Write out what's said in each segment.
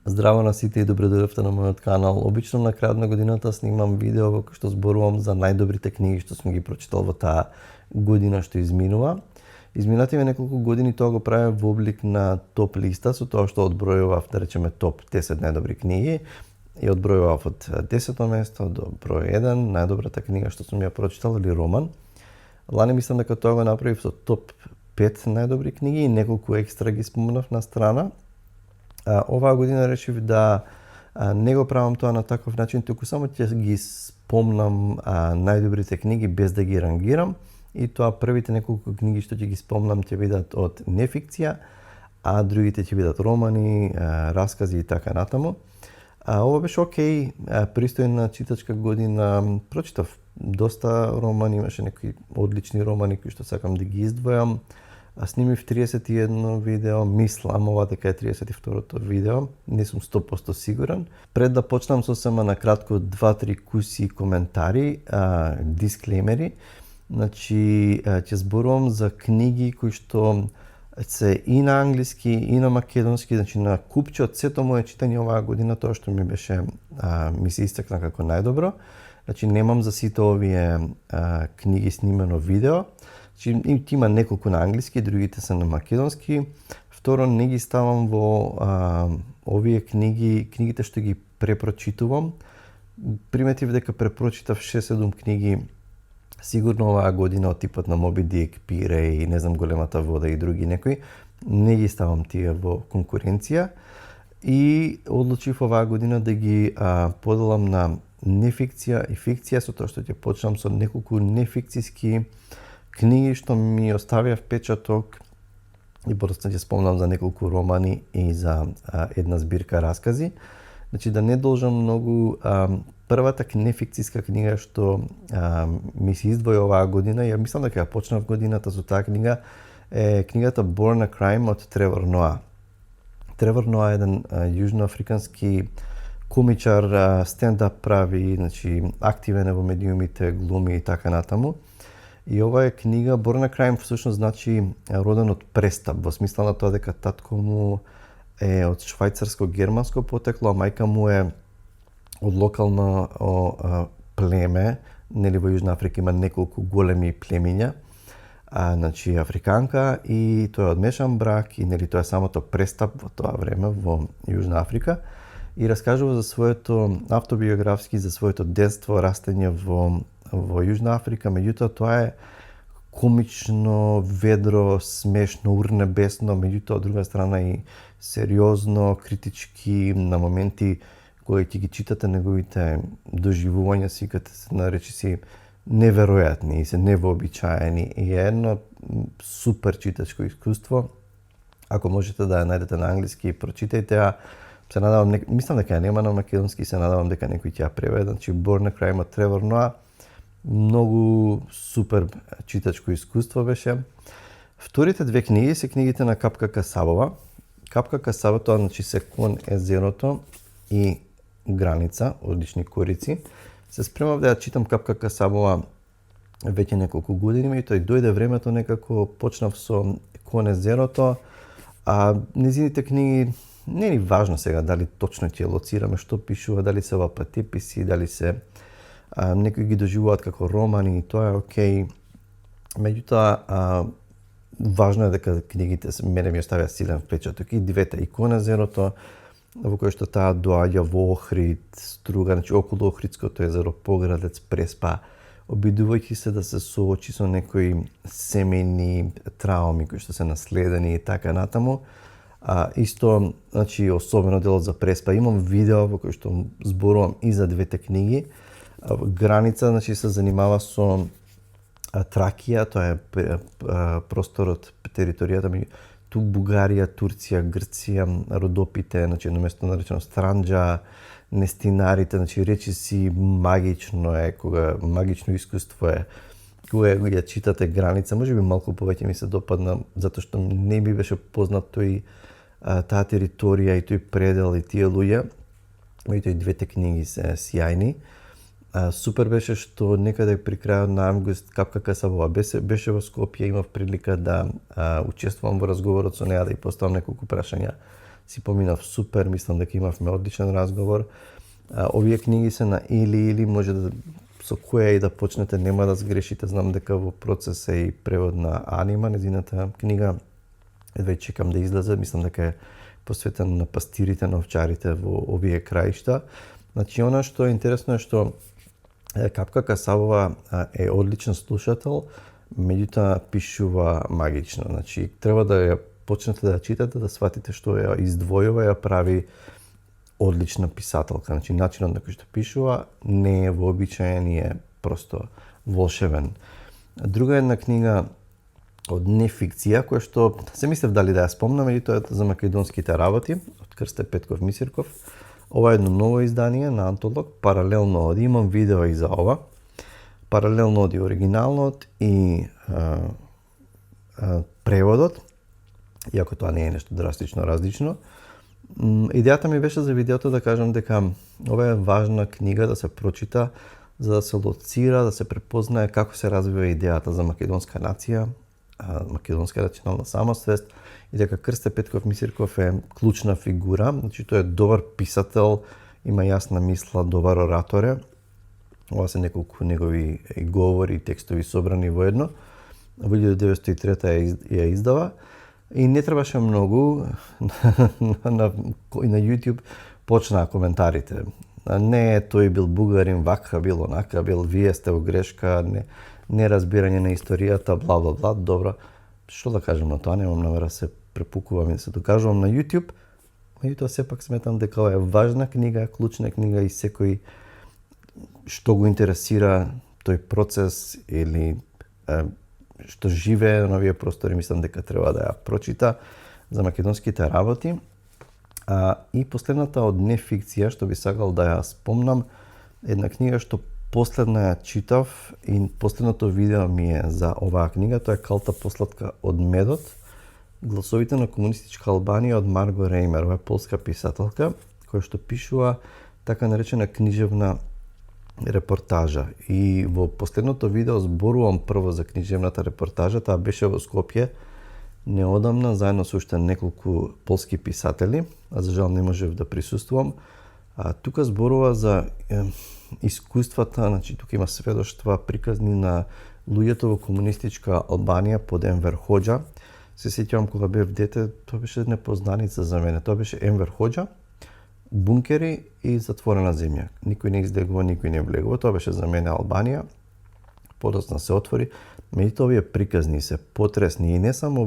Здраво на сите и добродојавте на мојот канал. Обично на крајот на годината снимам видео во кој што зборувам за најдобрите книги што сум ги прочитал во таа година што изминува. Изминативе неколку години тоа го правев во облик на топ листа, со тоа што одбројував, да речеме, топ 10 најдобри книги и одбројував од 10-то место до број 1, најдобрата книга што сум ја прочитал или роман. Лани мислам дека тоа го направив со топ 5 најдобри книги и неколку екстра ги спомнав на страна. Оваа година решив да не го правам тоа на таков начин, туку само ќе ги спомнам најдобрите книги без да ги рангирам, и тоа првите неколку книги што ќе ги спомнам ќе бидат од нефикција, а другите ќе бидат романи, раскази и така натаму. Ова беше окей, пристојна читачка година, прочитав доста романи, имаше некои одлични романи кои што сакам да ги издвојам. Снимив 31 видео, мислам ова дека е 32-то видео, не сум 100% сигурен. Пред да почнам сосема на кратко 2-3 куси коментари, дисклеймери. Значи, ќе зборувам за книги кои што се и на англиски, и на македонски, значи на купче од сето моје читање оваа година, тоа што ми беше, ми се истакна како најдобро. Значи, немам за сите овие книги снимено видео. Значи, има неколку на англиски, другите се на македонски. Второ, не ги ставам во овие книгите што ги препрочитувам. Приметив дека препрочитав 6-7 книги сигурно оваа година од типот на Моби Дик, Пирей, не знам, Големата вода и други некои. Не ги ставам тие во конкуренција и одлучив оваа година да ги поделам на нефикција и фикција, со тоа што ќе почнам со неколку нефикциски книги што ми оставија впечаток и просто ќе спомнам за неколку романи и за една збирка раскази. Значи, да не должам многу. Првата нефикциска книга што ми се издвои оваа година, ја мислам дека ја почнав годината со таа книга, е книгата Born a Crime од Тревор Ноа. Тревор Ноа е еден јужноафрикански комичар, стендап прави, значи активен е во медиумите, глуми и така натаму. И ова е книга, Born a Crime, всушност значи роден од престап, во смисла на тоа дека татко му е од швајцарско-германско потекло, а мајка му е од локално племе, нели во Јужна Африка има неколку големи племиња, значи африканка, и тој е од мешан брак, и нели тоа е самото престап во тоа време во Јужна Африка, и раскажува за своето автобиографски, за своето детство, растење во Јужна Африка. Меѓутоа тоа е комично, ведро, смешно, урнебесно, меѓутоа од друга страна и сериозно, критички, на моменти кои ќе ги читате неговите доживувања, си кате се наречи си неверојатни и се невообичаени, и е едно супер читачко искуство. Ако можете да ја најдете на англиски, прочитајте ја. Се надавам, мислам дека ја нема на македонски, се надавам дека некој ќе ја преведе. Значи, Born a Crime од Тревор Ноа, многу супер читачко искуство беше. Вторите две книги се книгите на Капка Касабова. Капка Касабова, тоа значи се Кон езерото и Граница, одлични корици. Се спремав да ја читам Капка Касабова веќе неколку години, и тој дојде времето некако, почнав со Кон езерото, а незините книги не е ни важно сега дали точно ќе лоцираме што пишува, дали се ова патеписи, дали се некои ги доживуваат како романи, тоа е окей. Меѓутоа, важно е дека книгите мене ми оставија силен впечаток, и двете, и Кон езерото, во кој што таа доаѓа во Охрид, Струга, значи околу Охридското езеро, Поградец, преспа, обидувајќи се да се соочи со некои семејни трауми кои што се наследени и така натаму. Исто, значи, особено делот за преспа. Имам видео во кој што зборувам и за двете книги. Граница, значи, се занимава со Тракија, тоа е просторот, територијата меѓу Бугарија, Турција, Грција, Родопите, значи едно место наречено Странџа, Нестинарите, значи речи си магично е, магично искуство е кога ја читате Граница. Можеби малку повеќе ми се допадна, затоа што не ми беше познат таа територија и тој предел и тие луѓе. И двете книги се сјајни. Супер беше што некаде при крајот на август Капка Касабова беше во Скопје, имав прилика да учествувам во разговорот со неа, да ја поставам неколку прашања си поминав супер, мислам дека имавме одличен разговор. Овие книги се на или може да со која и да почнете, нема да сгрешите. Знам дека во процес е и превод на Анима, незината книга. Едва чекам да излезе, мислам дека е посветен на пастирите, на овчарите во овие краишта. Значи, она што е интересно е што Капка Касабова е одличен слушател, меѓутоа пишува магично. Значи, треба да ја почнете да ја читате, да сватите што ја издвојува, ја прави одлична писателка. Значи, начинот на кој што пишува не е вообичаен и е просто волшебен. Друга една книга од нефикција, која што се мислев дали да ја спомнам, меѓутоа за македонските работи, од Крсте Петков Мисирков. Ова е едно ново издание на Антолог, паралелно оди, имам видео и за ова. Паралелно оди оригиналот и преводот, иако тоа не е нешто драстично различно. Идејата ми беше за видеото да кажам дека ова е важна книга да се прочита, за да се лоцира, да се препознае како се развива идејата за македонска нација, македонска национална самосвест, и дека Крсте Петков Мисирков е клучна фигура. Значи, тој е добар писател, има јасна мисла, добар оратор е. Ова се неколку негови говори и текстови собрани во едно. Во 1903 ја издава. И не требаше многу, на YouTube почнаа коментарите. Не, тој бил бугарин, вака бил, онака бил, вие сте во грешка, неразбирање на историјата, бла, бла, бла, добро. Што да кажам на тоа, немам намера се препукувам и да се докажувам на YouTube, меѓутоа сепак сметам дека ова е важна книга, клучна книга и секој што го интересира тој процес или што живее на овие простори, мислам дека треба да ја прочита за македонските работи. И последната од нефикција, што би сакал да ја спомнам, една книга што последна ја читав и последното видео ми е за оваа книга, тоа е Калта посладка од медот, гласовите на комунистичка Албанија од Марго Реймер, ова е полска писателка, која што пишува така наречена книжевна репортажа. И во последното видео зборувам прво за книжевната репортажа, таа беше во Скопје неодамна, заедно со уште неколку полски писатели, а за жал не можев да присуствувам. Тука зборува за искуствата, значи тука има сведоштва, приказни на луѓето во комунистичка Албанија под Енвер Хоџа. Се сеќавам кога бев дете, тоа беше непознаница за мене. Тоа беше Енвер Хоџа, бункери и затворена земја. Никој не излегува, никој не влегува. Тоа беше за мене Албанија. Подоцна се отвори. Меѓутоа овие приказни се потресни и не само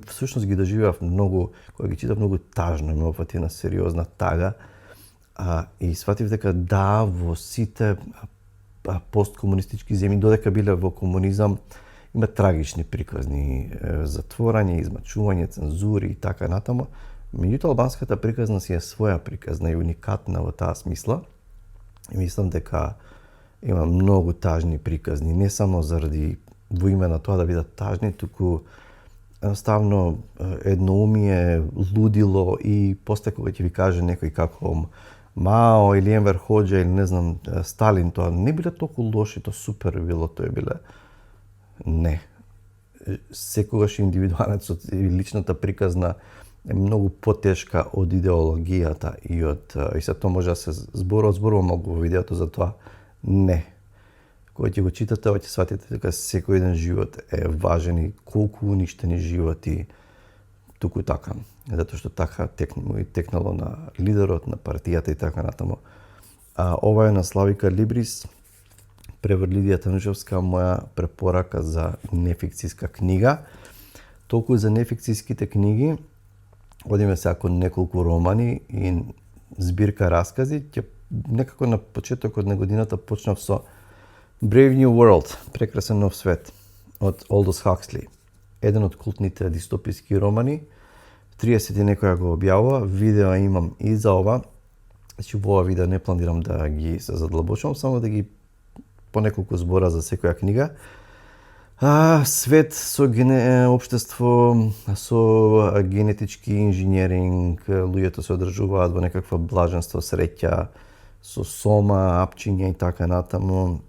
всушност ги доживеав многу, кога ги читав многу тажно, ме опфати на сериозна тага. И сватив дека да, во сите посткомунистички земји, додека биле во комунизам, има трагични приказни, затворање, измачување, цензури и така натаму. Меѓутоа албанската приказна си е своја приказна и уникатна во таа смисла. И мислам дека има многу тажни приказни, не само заради во име на тоа да бидат тажни, туку едноставно едноумие, лудило и после кога ќе ви каже некој како Мао или Енвер Хоџа или не знам Сталин, тоа не биле толку лоши, тоа супер било, тоа биле не. Секогаш индивидуалецот и личната приказна е многу потешка од идеологијата и се тоа може да се зборува многу во видеото за тоа. Не. Кога ќе го читате, ќе сватите дека секој еден живот е важен и колку уништени животи туку така. Затоа што така текнало на лидерот, на партијата и така натаму. Ова е на Славика Либрис, превод Лидија Танушевска, моја препорака за нефикцијска книга. Толку за нефикцијските книги, одиме сега кон неколку романи и збирка раскази. Некако на почетокот на годината почнав со Brave New World, прекрасен нов свет, од Олдос Хаксли. Еден од култните дистописки романи, 30 и некоја го објавува, видео имам и за ова. Значи во ова видео не планирам да ги се задлабочувам, само да ги по неколку збора за секоја книга. Свет со општество со генетички инженеринг, луѓето се одржуваат во некаква блаженство, среќа, со сома, апчиња и така натаму.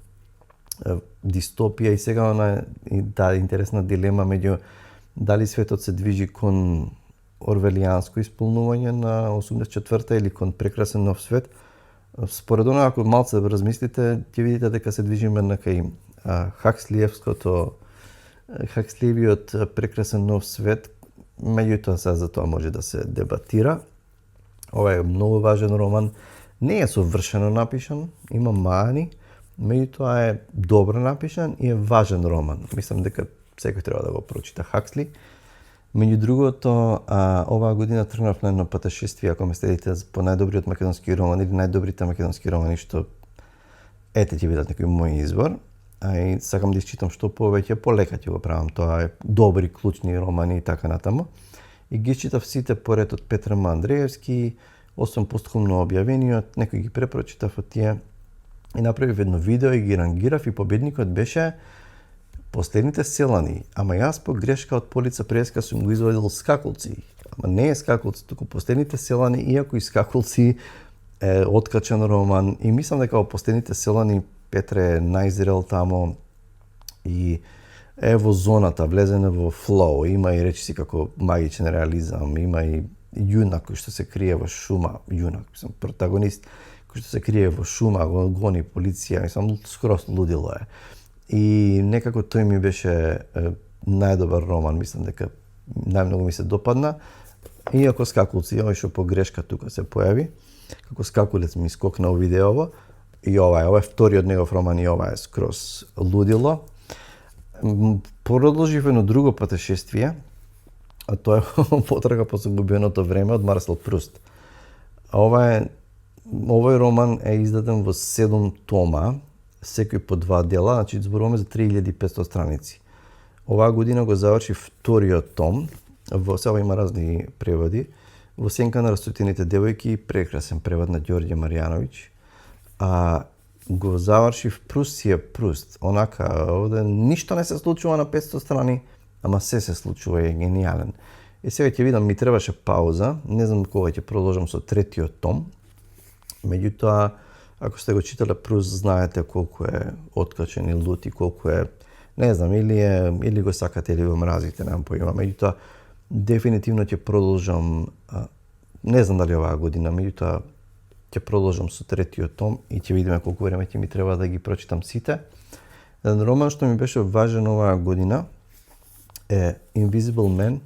Дистопија и сега она интересна дилема меѓу дали светот се движи кон орвелијанско исполнување на 84-та или кон прекрасен нов свет. Според она, ако малце размислите, ќе видите дека се движиме на кај Хакслиевиот прекрасен нов свет, меѓутоа се за тоа може да се дебатира. Ова е многу важен роман, не е совршено напишан, има мани, меѓутоа е добро напишан и е важен роман. Мислам дека секој треба да го прочита Хаксли. Меѓу другото, оваа година тргнав на едно патешествие, ако ме следите по најдобриот македонски роман или најдобрите македонски романи, што ете ќе бидат некој мој избор. И сакам да исчитам што повеќе, полека ќе го правам тоа, е добри клучни романи и така натаму. И ги читав сите поред од Петар Андреевски, 8 постхумно објавениот, некој ги препрочитав од тие и направив едно видео и ги рангирав и победникот беше Последните селани. Ама јас по грешка од Полица Преска сум го извадил Скакулци. Ама не е Скакулци, туку Последните селани, иако и Скакулци е откачен роман и мислам дека во Последните селани Петре е најзрел тамо и е во зоната, влезене во флоу, има и речиси како магичен реализам, има и јунак кој што се крие во шума, протагонист кој што се крие во шума, го гони полиција, скроз лудило е. И некако тој ми беше најдобар роман, мислам дека најмногу ми се допадна. Иако Скакулци, овој што по грешка тука се појави, како скакулец ми скокна во видеово, и ова е вториот негов роман и ова е скроз лудило. Продолжив едно друго патешествие, а тоа е Потрага по загубеното време од Марсел Пруст. Овој роман е издаден во 7 тома, секој по 2 дела, значи зборуваме за 3500 страници. Оваа година го заврши вториот том, сега има разни преводи, Во сенка на растутените девојки, прекрасен превод на Ѓорѓе Марјановиќ, го завршив Пруст си е Пруст. Онака, овде ништо не се случува на 500 страни, ама се случува и е гениален. И сега ќе видам, ми требаше пауза, не знам кога ќе продолжам со третиот том. Меѓутоа, ако сте го читале Пруст, знаете колку е откачен и лут и колку е, не знам, или го сакате или го мразите, немам поима. Меѓутоа, дефинитивно ќе продолжам, не знам дали оваа година, меѓутоа ќе продолжам со третиот том и ќе видиме колку време ќе ми треба да ги прочитам сите. Еден роман што ми беше важен оваа година е Invisible Man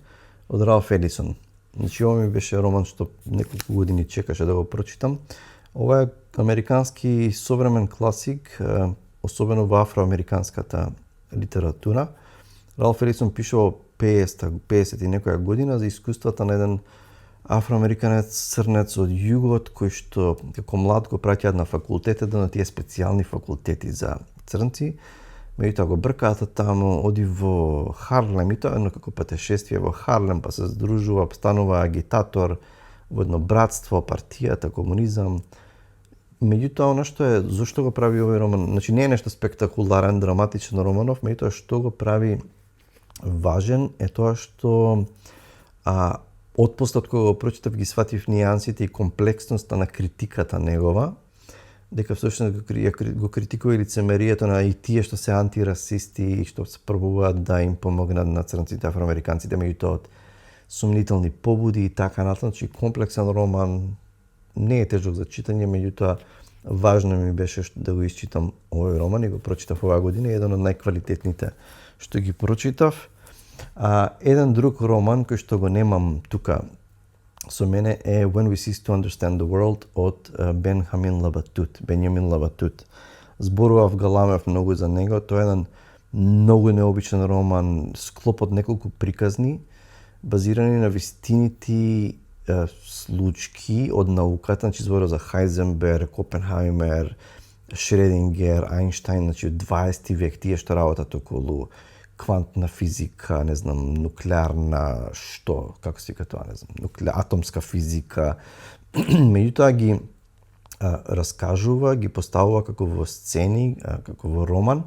од Ралф Елисон. Значи, ова ми беше роман што неколку години чекаше да го прочитам. Ова е американски современ класик, особено во афроамериканската литература. Ралф Елисон пишува 50 и некоја година за искуствата на еден афроамериканец црнец од југот кој што како млад го праќаат на факултет, на тие специјални факултети за црнци. Меѓутоа го бркаат таму, оди во Харлем и тоа едно како патешествие во Харлем, па се здружува, станува агитатор во едно братство, партијата, комунизам. Меѓутоа, она што е, зошто го прави овој роман, значи не е нешто спектакуларен, драматичен романов, меѓутоа што го прави важен е тоа што отпостат кога го прочитав ги сватив нијансите и комплексноста на критиката негова, дека всушност го критикува и лицемерието на и тие што се антирасисти и што се пробуваат да им помогнат на црнците афроамериканците, меѓутоа од сумнителни побуди и така натаму. Значи комплексен роман, не е тежок за читање, меѓутоа важно ми беше да го исчитам овој роман и го прочитав оваа година, еден од најквалитетните што ги прочитав. Еден друг роман кој што го немам тука со мене е When We Cease to Understand the World од Бенјамин Лабатут. Зборував Галамев многу за него, тоа е еден многу необичен роман, склоп од неколку приказни, базирани на вистинити случки од науката, значи зборува за Хајзенберг, Опенхајмер, Шредингер, Ајнштајн, значи од 20 век, тие што работат околу квантна физика, не знам, нуклеарна, што, како се вика тоа, не знам, атомска физика. Меѓутоа ги раскажува, ги поставува како во сцени, како во роман.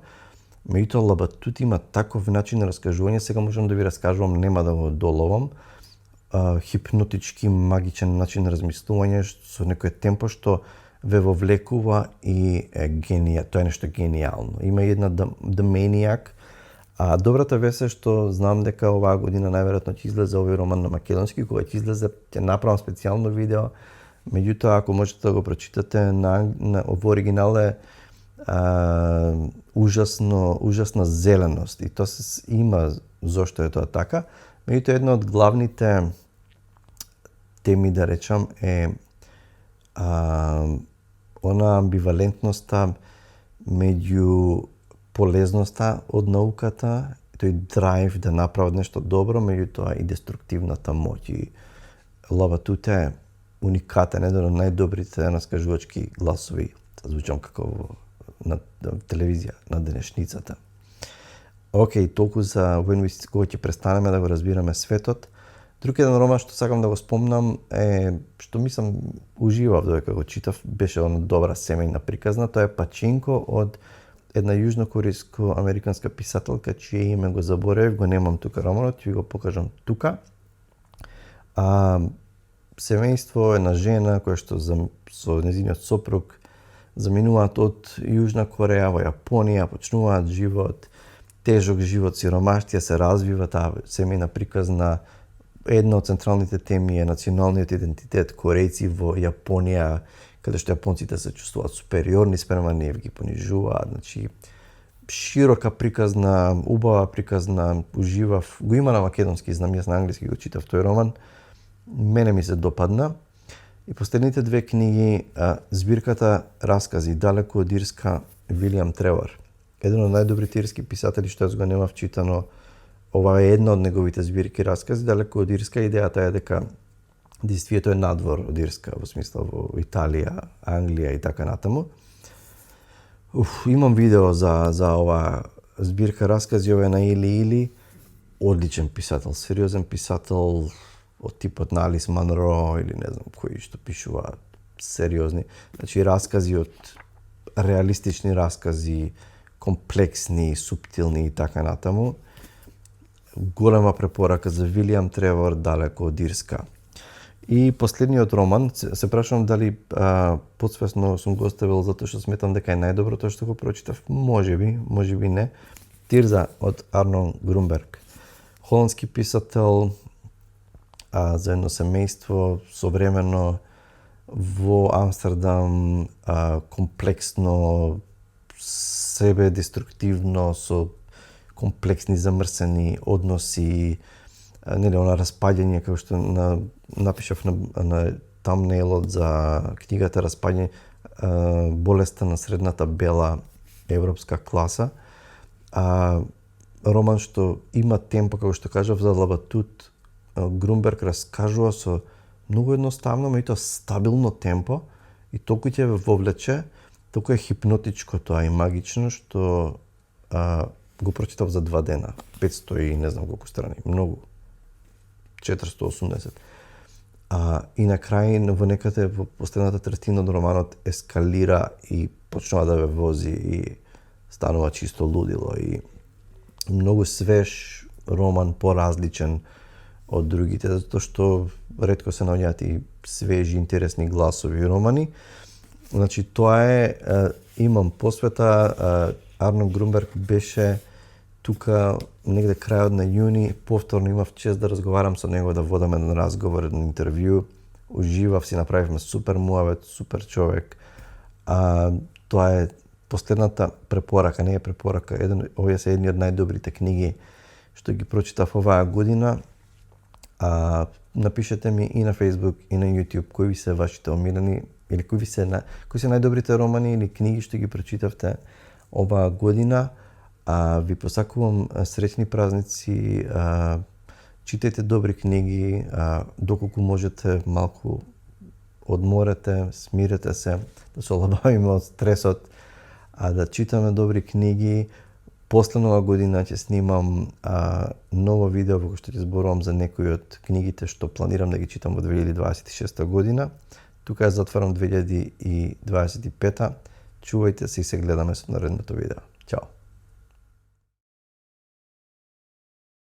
Меѓутоа Лабатут има таков начин на раскажување, сега можам да ви раскажувам, нема да го доловам. Хипнотички, магичен начин на размислување со некој темпо што ве вовлекува и е генијално. Тоа е нешто генијално. Има една The Maniac, А добрата вест е што знам дека оваа година најверојатно ќе излезе овој роман на македонски, кога ќе излезе ќе направам специјално видео. Меѓутоа, ако можете да го прочитате во оригинал е ужасна зеленост и тоа се има зошто е тоа така. Меѓутоа, една од главните теми, да речам, е она амбивалентноста меѓу полезноста од науката, тој драйв да направат нешто добро, меѓутоа и деструктивната моќ. И Лава Туте е уникатен, еден од најдобрите наскажувачки гласови, звучам како на телевизија на денешницата. Океј, толку за кога ќе престанеме да го разбираме светот. Друг еден роман што сакам да го спомнам е, што мислам уживав додека го читав, беше она добра семејна приказна, тоа е Пачинко од една јужнокорејско-американска писателка, чие име го заборавив, го немам тука романот, ќе ви го покажам тука. Семејство е на жена која што со незиниот сопруг заминуваат од Јужна Кореја во Јапонија, почнуваат живот, тежок живот, сиромаштија, се развива таа семејна приказна. Една од централните теми е националниот идентитет, корејци во Јапонија, каде што јапонците се чувствуваат супериорни спрема нив, ги понижуваат, значи широка приказна, убава приказна, уживав, го има на македонски, знам, јас на англиски го читав тој роман, мене ми се допадна. И последните две книги, збирката Раскази далеку од Ирска, Вилијам Тревор, еден од најдобрите ирски писатели што јас го немав читано. Ова е една од неговите збирки Раскази далеку од Ирска. Идејата е дека действието е надвор од Ирска, во смисла во Италија, Англија и така натаму. Имам видео за ова збирка Раскази, ова е на Или, одличен писател, сериозен писател од типот на Алис Манро или не знам кои што пишуваат сериозни. Значи раскази од реалистични раскази, комплексни, суптилни и така натаму. Голема препорака за Вилијам Тревор далеко од Ирска. И последниот роман, се прашувам дали подсвесно сум го оставил затоа што сметам дека е најдоброто што го прочитав. Можеби не. Тирза од Арнон Грунберг. Холандски писател, за едно семејство современо во Амстердам, комплексно, себе деструктивно, со комплексни замрсени односи, нели она распаѓање како што напишав на тамнейлот за книгата Распаѓање, болеста на средната бела европска класа. Роман што има темпо, како што кажав за Лава Тут, Грунберг раскажува со многу едноставно, меѓутоа стабилно темпо и толку ќе ве вовлече, толку е хипнотичко тоа и магично што го прочитав за 2 дена. 500 и не знам колку страни, многу. 480. И на крај, во некаде во последната третина од романот ескалира и почнува да ве вози и станува чисто лудило. И многу свеж роман, поразличен од другите, затоа што ретко се наоѓаат и свежи, интересни гласови романи. Значи, тоа е, имам посвета, Арнон Грунберг беше тука негде крајот на јуни, повторно имав чест да разговарам со него, да водам еден разговор, еден интервју. Уживав, си направивме супер муавет, супер човек. Тоа е последната препорака, не е препорака, овие се едни од најдобрите книги што ги прочитав оваа година. Напишете ми и на Facebook и на YouTube кои ви се вашите омилени или кои се најдобрите романи или книги што ги прочитавте оваа година. Ви посакувам среќни празници, читајте добри книги, доколку можете малку одморете, смирете се, да се олабавиме од стресот, да читаме добри книги. После нова година ќе снимам ново видео во кој што ќе зборувам за некои од книгите што планирам да ги читам во 2026 година. Тука ја затварам 2025. Чувајте се и се гледаме со наредното видео. Чао!